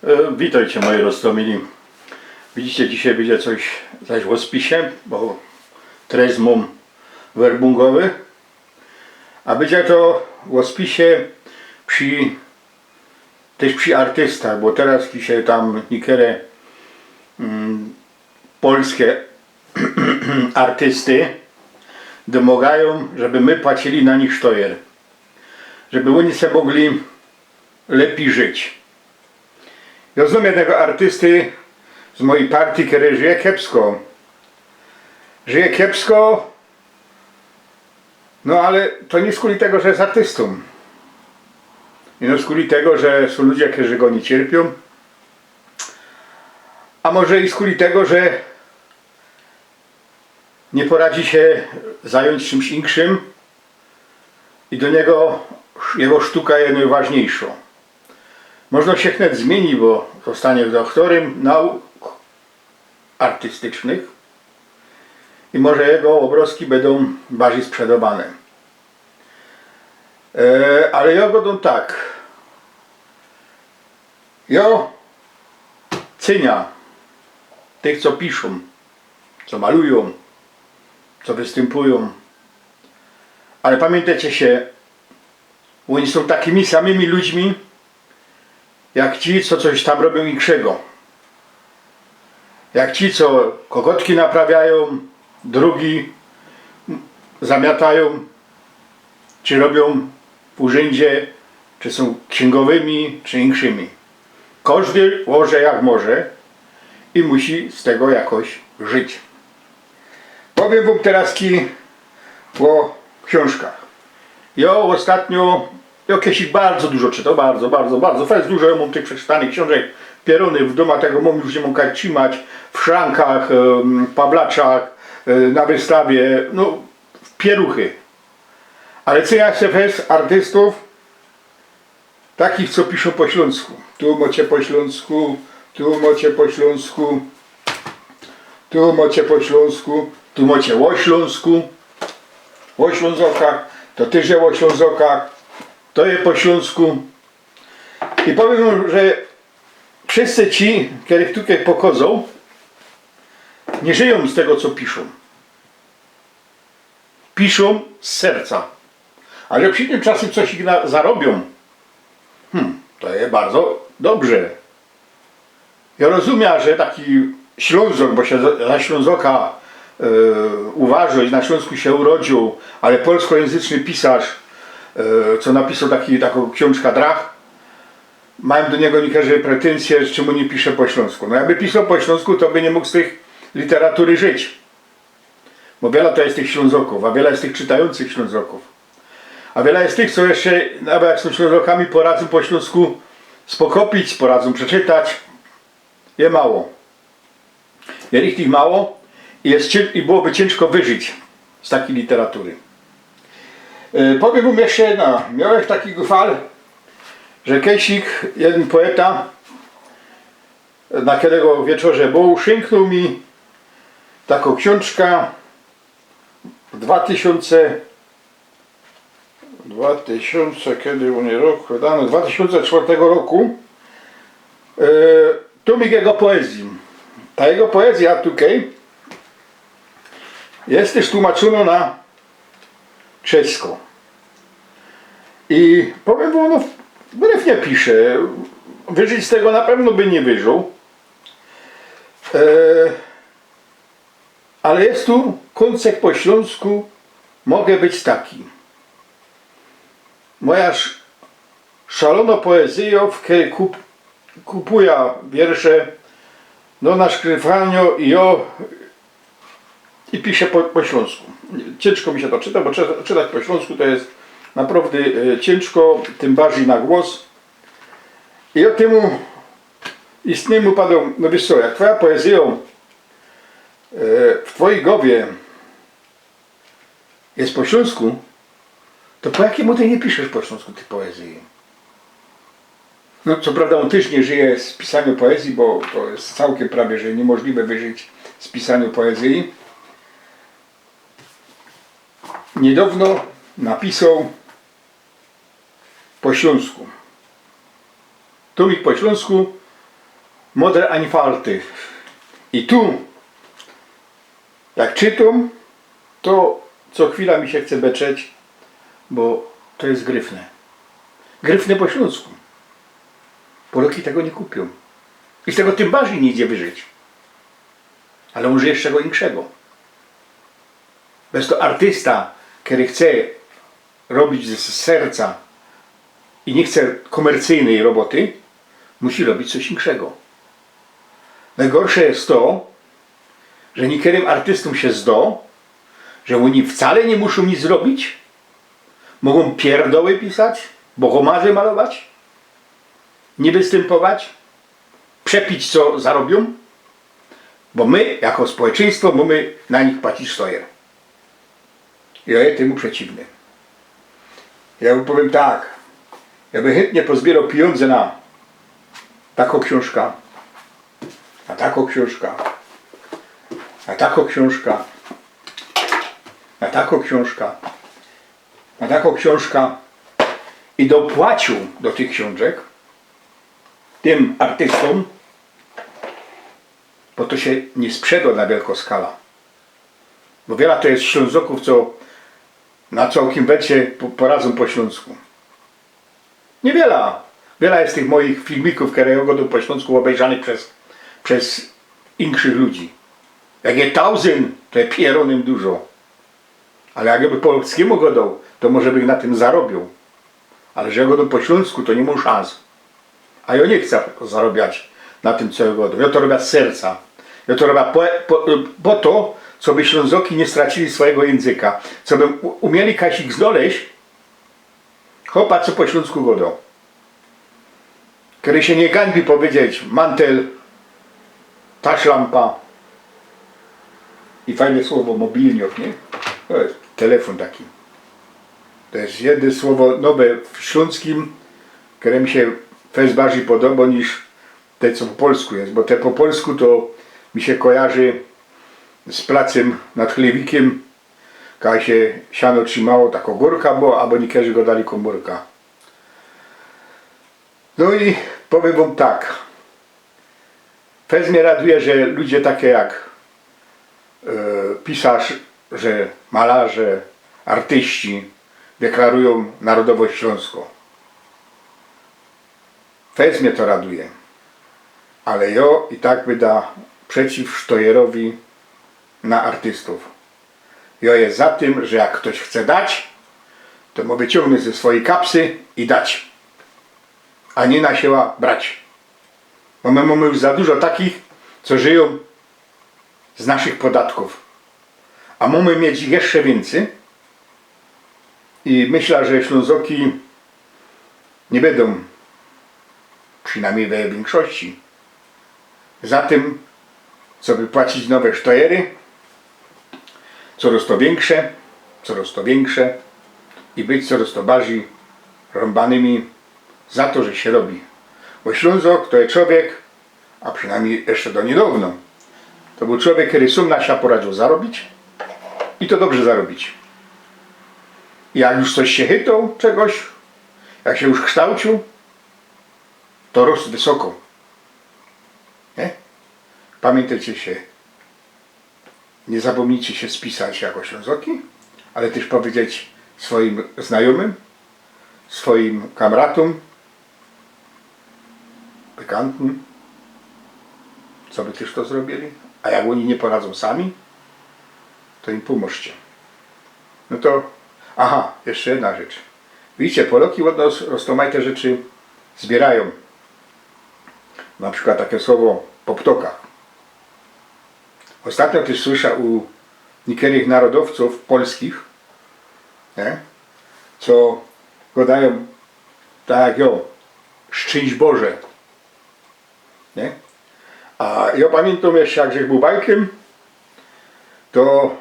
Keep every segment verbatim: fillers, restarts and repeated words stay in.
E, witejcie, moji roztōmili. Widzicie, dzisiej bydzie coś zaś w ôspisie, bo trez mōm werbungowy. A bydzie to w ôspisie przi, tyż przi artystach, bo teroz dzisiej tam niykere, mm, polske artysty domogajōm, żeby my płacili na nich sztojer, żeby ôni se mogli lepij żyć. Jŏ znōm jednego artysty z mojij partyje, kery żyje kiepsko. Żyje kiepsko, no ale to niy skuli tego, że je artystōm. Ino skuli tego, że sōm ludzie, kerzy go niy cierpiōm. A może i skuli tego, że niy poradzi sie zajōńć czymś inkszym i do niego jego sztuka je nojważniyjszŏ. Możno sie wnet zmiyni, bo ôstanie doktorym nauk artystycznych i może jego ôbrozki bydōm bardzij sprzedŏwane. E, ale jŏ godōm tak. Jŏ cynia tych, co piszōm, co malujōm, co wystympujōm. Ale pamiyntejcie sie, ôni sōm takimi samymi ludźmi, jak ci, co coś tam robiōm inkszego. Jak ci, co kogotki naprawiajōm, drugi zamiatajōm, czy robiōm w urzyndzie, czy sōm ksiyngowymi, czy inkszymi. Kożdy łoże jak może i musi z tego jakoś żyć. Powiym wōm teroz ki-, ô ksiōnżkach. Jŏ ôstatnio, jŏ kiejś ich bardzo dużo czytoł, bardzo, bardzo, bardzo. Fest dużo jŏ mōm tych przeczytanych ksiōnżek, pierōny w dōma, tego mōm, już niy mōm kaj trzimać, w szrankach, em, pablaczach, e, na wystawie, no, pierōny. Ale cynia se fest artystōw, takich, co piszōm po ślōnsku. Tu mocie po ślōnsku, tu mocie po ślōnsku, tu mocie po ślōnsku, tu mocie ô Ślōnsku, ô Ślōnzokach, to tyż je ô Ślōnzokach, to je po ślōnsku. I powiym wōm, że wszyscy ci, kerych tukej pochodzōm, niy żyjōm z tego, co piszōm. Piszōm z serca. A że przi tym czasym coś ich na-, zarobiōm, hmm, to je bardzo dobrze. Jŏ rozumiã, że taki Ślōnzok, bo sie za, za Ślōnzoka, e, uważŏ i na Ślōnsku sie urodziōł, ale polskojynzyczny pisŏrz, e, co napisoł taki, takõ ksiōnżkã Drach, majōm do niego niykerzy pretynsje, że czymu niy pisze po ślōnsku. No, jakby pisoł po ślōnsku, to by niy mōg z tych literatury żyć. Bo wiela to je tych Ślōnzokōw, a wiela je tych czytajōncych Ślōnzokōw. A wiela je tych, co jeszcze, nawet jak sōm Ślōnzokami, poradzōm po ślōnsku spokopić, poradzōm przeczytać. Je mało. Je richtig mało i je ciyn-, i byłoby ciynżko wyżyć z takij literatury. E, powiym wōm jeszcze jedna. Miołech taki fal, że kejsik, jedyn poeta, na kerego wieczorze bōł, szynknōł mi takõ ksiōnżkã w dwa tysiōnce, dwa tysiōnce, kedy ôn je rok wydany? Dwa tysiōnce czwŏrtego roku. E, tōmik jego poezyje. Ta jego poezyjŏ tukej je tyż tłumaczōnŏ na czesko. I powiym wōm, no, wbrew niy pisze. Wyżyć z tego na pewno by niy wyżył. E, ale je tu kōncek po ślōnsku, mogę być taki. Moja sz-, szalōnŏ poezyjŏ, w kerej kup-, kupujã wiersze, no, na szkryfaniu i jŏ, i pisze po, po ślōnsku. Ciynżko mi sie to czyta, bo czy-, czytać po ślōnsku to je naprŏwdã, e, ciynżko, tym bardzij na głos. I ôd tymu jistnymu padōm, no wiysz co, jak twoja poezyjŏ, e, w twojij gowie je po ślōnsku, to po jakimu ty niy piszesz po ślōnsku tyj poezyje? No, co prŏwda, ôn tyż niy żyje z pisaniŏ poezyje, bo to je cołkiym prawie że niymożliwe wyżyć z pisaniŏ poezyje. Niydŏwno napisoł po ślōnsku. Tōmik po ślōnsku, Modre Einfalty. I tu, jak czytōm, to co chwila mi sie chce beczeć, bo to je gryfne. Gryfne po ślōnsku. Poloki tego niy kupiōm. I z tego tym bardzij niy idzie wyżyć. Ale może jeszcze go inkszego. Bez to artysta, kery chce robić ze serca i niy chce komercyjnyj roboty, musi robić coś inkszego. Nojgorsze je to, że niykerym artystōm sie zdo, że ôni wcale niy muszōm nic robić, mogōm pierdoły pisać, bohomazy malować, niy wystympować, przepić, co zarobiōm, bo my, jako społeczyństwo, mōmy na nich płacić sztojer. I jŏ je tymu przeciwny. Jŏ by, powiym tak, jŏ by chyntnie pozbiyrŏ pijōndze na takõ ksiōnżka, na takõ ksiōnżka, na takõ ksiōnżka, na takõ ksiōnżka, na takõ ksiōnżka i dopłaciōł do tych ksiōnżek tym artystōm, bo to sie niy sprzedŏ na wielkõ skalã. Bo wiela to je Ślōnzokōw, co na cołkim wecie po-, poradzōm po ślōnsku. Niywiela. Wiela je tych moich filmikōw, kere jŏ gŏdōm po ślōnsku, ôbejrzanych bez, bez inkszych ludzi. Jak je tauzynd, to je pierōnym dużo. Ale jak by po polskimu gŏdoł, to może bych na tym zarobiył. Ale że jŏ gŏdōm po ślōnsku, to niy mōm szans. A jŏ niy chcã zarobiać na tym, co jŏ gŏdōm. Jŏ to robiã z serca. Jŏ to robiã po, po, po to, co by Ślōnzoki niy stracili swojigo jynzyka. Co by u-, umieli kajsik znojś, chopa, co po ślōnsku gŏdŏ. Kery sie niy gańbi powiedzieć mantel, taszlampa i fajne słowo mobilniok, niy? To je telefōn taki. To je jedne słowo nowe w ślōnskim, kere mi sie fest bardzij podobŏ niż te, co po polsku je, bo te po polsku to mi sie kojarzy z placym nad chlewikym, kaj sie siano trzimało, takŏ gōrka była, abo niykerzy gŏdali kōmōrka. No i powiym wōm tak. Fest mie raduje, że ludzie take jak, e, pisŏrz, że malarze, artyści deklarujōm narodowŏść ślōnską. Fest mie to raduje. Ale jŏ i tak byda przeciw sztojerowi na artystōw. Jŏ je za tym, że jak ftoś chce dać, to mo wyciōngnyć ze swojij kapsy i dać. A niy na siła brać. Bo my mōmy już za dużo takich, co żyjōm z naszych podatkōw. A mōmy mieć ich jeszcze wiyncyj. I myślã, że Ślōnzoki niy bydōm, przinajmnij we wiynkszości, za tym, coby płacić nowe sztojery, coroz to wiynkrze, coroz to wiynkrze i być coroz to bardzij rōmbanymi za to, że sie robi. Bo Ślōnzok to je czowiek, a przinajmnij jeszcze do niydŏwno, to bōł czowiek, kery sōm na sia poradziōł zarobić i to dobrze zarobić. I jak już ftoś sie chytoł czegoś, jak sie już ksztołciōł, to rōs wysoko. Niy? Pamiyntejcie sie, niy zapōmnijcie sie spisać jako Ślōnzoki, ale tyż powiedzieć swojim znajōmym, swojim kamratōm, bekantym, coby tyż to zrobiyli. A jak ôni niy poradzōm sami, to im pōmōżcie. No to, aha, jeszcze jedna rzecz. Widzicie, Poloki ôd nos roztōmajte rzeczy zbiyrajōm. Na przikłod take słowo po ptokach. Ôstatnio tyż słysza u niykerych narodowcōw polskich, niy? Co gŏdajōm tak jak jŏ, „Szczyńść Boże”. Niy? A jŏ pamiyntōm jeszcze, jak żech bōł bajtkiym, to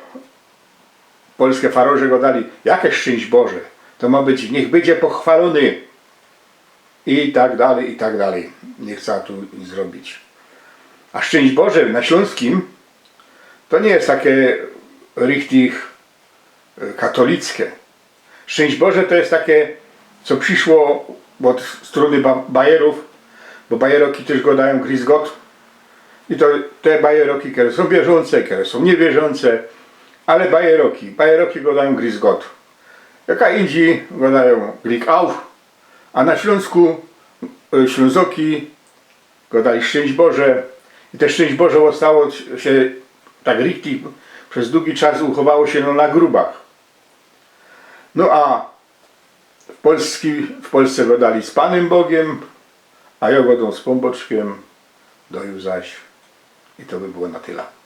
polske faroże gŏdali, „Jake szczynść Boże? To mo być, niych bydzie pochwalōny”. I tak dalij, i tak dalij. Niy chcã tu nic zrobić. A szczynść Boże na ślōnskim to niy je take richtig, e, katolickie. Szczynść Boże to je take, co prziszło ôd strōny Ba-, Bajerōw, bo Bajeroki tyż gŏdajōm Grüß Gott, I to te bajeroki, kere sōm wierzōnce, kere sōm niewierzōnce, ale bajeroki, bajeroki godajōm Grüß Gott. Jaka indzij godajōm Glück auf, a na Ślōnsku, e, Ślōnzoki godali Szczęść Boże. I te Szczęść Boże ôstało sie tak richtig, przez dugi czas uchowało sie, no, na grubach. No a w Polski, w Polsce godali z Panym Bogiem, a jŏ godōm z Pōnbōczkiym, do juzaś. I to by było na tela.